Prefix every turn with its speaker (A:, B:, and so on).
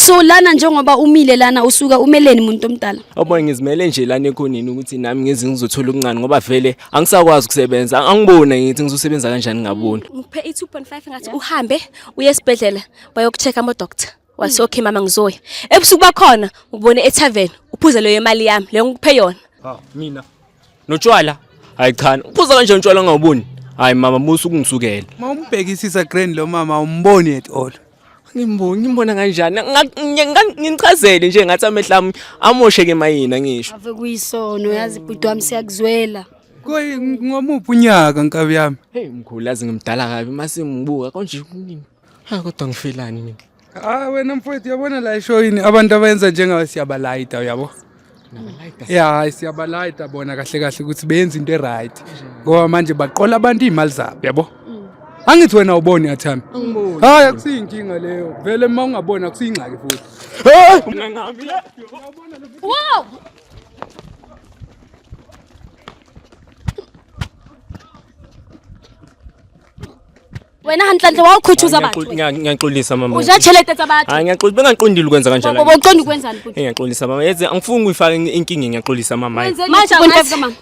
A: So lana njengoba umile lana usuka umeleni muntu omdala?
B: Awubona ngizimele nje lana ekhoneni ukuthi nami ngize ngizothola okuncane ngoba vele angisakwazi ukusebenza. Angiboni ngithi ngizosebenza kanjani ngingaboni.
C: Ngiphe i-2.5 ngathi uhambe uye esibhedlela bayokucheck ama doctor. Wathi okay mama ngizoya. Ebusuku bakhona ngibone etavern uphuze leyo imali yami leyo ngikuphe yona.
B: Ha, mina. Notshwala? Hayi cha, uphuza kanjani utshwala ngawuboni? Hayi mama musu ukungisukela.
D: Uma umbhekisisa grand lo mama awumboni at all.
B: Ngimboni ngimbona kanjani? Ngichazele nje ngathi amehlo ami amosheke mayina ngisho.
A: Ave kuyisono yazi bhuti wami siyakuzwela.
D: Koyi ngomuphi unyaka nkabi yami?
B: Hey mkhulu yazi ngimdala kabi mase ngibuka konje kunini. Ha kodwa ngifelani mina?
D: Ah wena mfowethu uyabona la eshoyini abantu abayenza njengawe siyabalayita uyabo. Ya hayi siyabalayita bona kahle kahle ukuthi benza into eright. Ngoba manje baqola abantu izimali zabo yabo. Angithi wena awuboni athami. Hayi akusiyinkinga leyo. Vele uma ungaboni akusiyingxaki futhi.
A: Wow! Wena hantlentle wa o khuthuza batho.
B: Ngiyaxolisa mama.
A: O ja tšhelete tsa batho.
B: Hayi ngiyaxolisa bengaqondile ukwenza kanjalo.
A: Bo uqonda ukwenzani futhi?
B: Ngiyaxolisa mama. Yazi angifuni ukuyifaka inkinga ngiyaxolisa mama.
A: Manje 2.5 kamama.